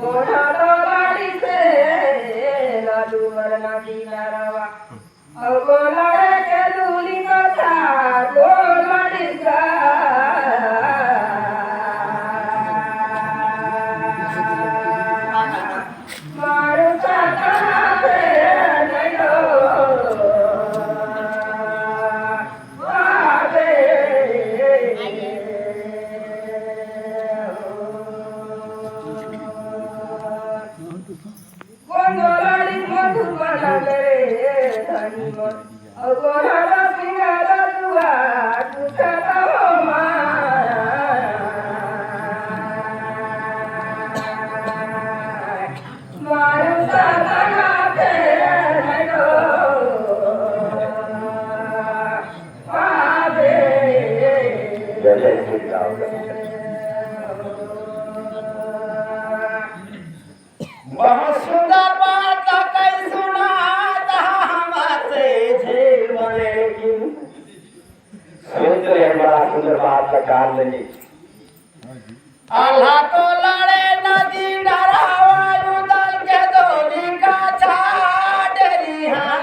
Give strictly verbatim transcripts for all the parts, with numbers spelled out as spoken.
गोरा डोलारी से लालू मरना की डरावा। अउ गोलड़े के दूरी बता, गोलड़ी का। मारू सातना पे नैनो। आवे। गोंदवारी मधुबन रे धनी मोर, अउ गोहरा सिंगार दुआ, तुझा हो माँ। मारू सातना पे नैनो। आवे। जय जय श्री राम। बहुत सुंदर बात कही सुनात हमसे झील बने की। सुंदर है, बड़ा सुंदर बात का कान लगी। आल्हा तो लड़े नदी डरावा, रुदल के दोरी का छाट रिहा।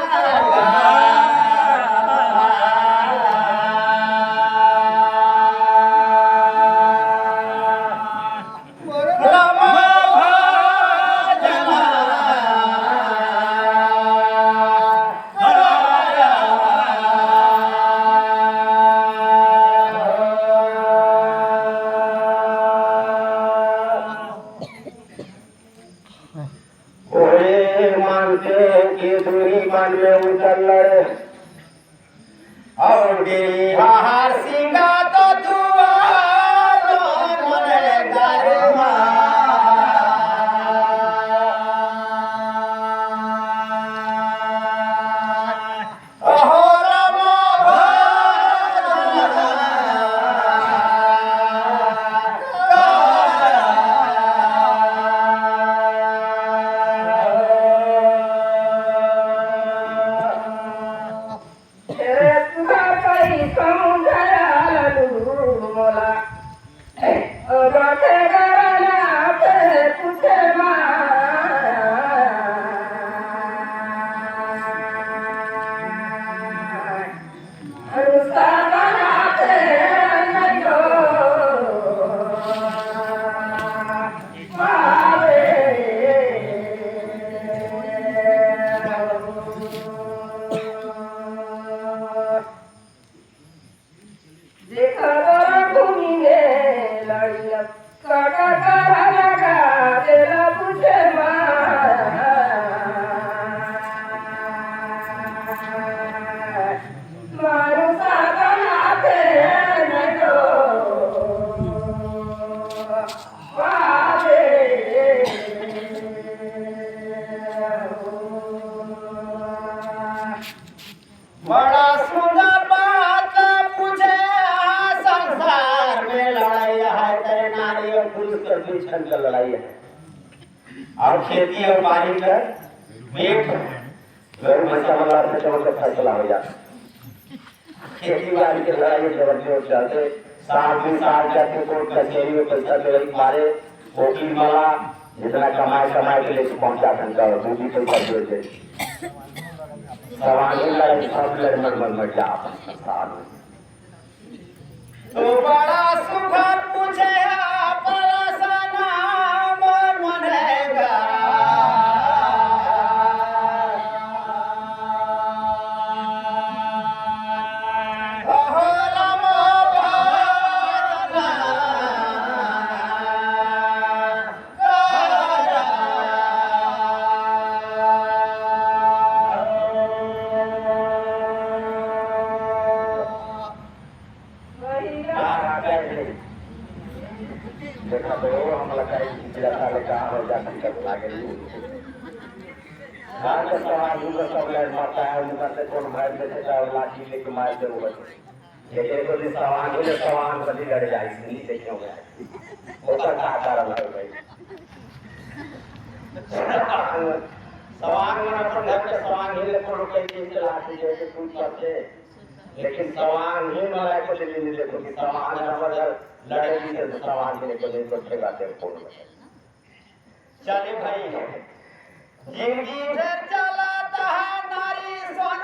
ओए मानते के दूरी मन में उतर लड़े। अउ डेरी हार सिंगा तो दुआ तो मन गरमा। अहो राम भजन। रे तुहर कई समुझाया ललू मोला। ओ बाटे गरना पे पूछे माँ। रुसा बना पे नैनो। आवे। देखा तोरा भूमि में लड़िया, काका काढ़ा लगा देला पूछे माँ। मारू साधना पे नैनो। आवे। बड़ा सुंदर बात पूछे, संसार में लड़ाई है, तेरे नारी और पुरुष के बीच का लड़ाई है। और खेती और बाड़ी का पेट, गरु भैंसा वाला से चलो तो फैसला हो जाता। खेती बाड़ी के लड़ाई जबरदस्त हो जाते। साल दू साल जाके कोर्ट कचहरी में पैसा देवे के मारे वकील वाला जितना कमाए, कमाए के लेके पहुंचा था, उनका वो भी पैसा दे दे। सवांगी लड़े, सब लड़ मर मर मर जा अपन साथ में। तो बड़ा सुघर पूछे, परसना मन मनेगा। अहो राम भजना। देखा तो हमला काई चिड़ा साले कहाँ हो जाती कर लागे। घर के सवाल, घर सब लड़ मारता है, उनका से कौन भाई में से लाठी लेके मार दे वो। ये देखो जी, सवांग हो, सवांग बदली लड़ जाए, इसलिए से क्यों गया? वो तो का कारण है भाई? सवांग मन अपन घर के सवांग ही ले, कोनो कहीं दिन के लाठी लेके कूद पड़ते। लेकिन सवांग ही मला एको दिन नहीं देखो कि सवांग अगर लड़ेगी तो सवांग ही नहीं, कोई तो ठेका दे फोन में। चले भाई, जिंदगी भर चलत है नारी सोना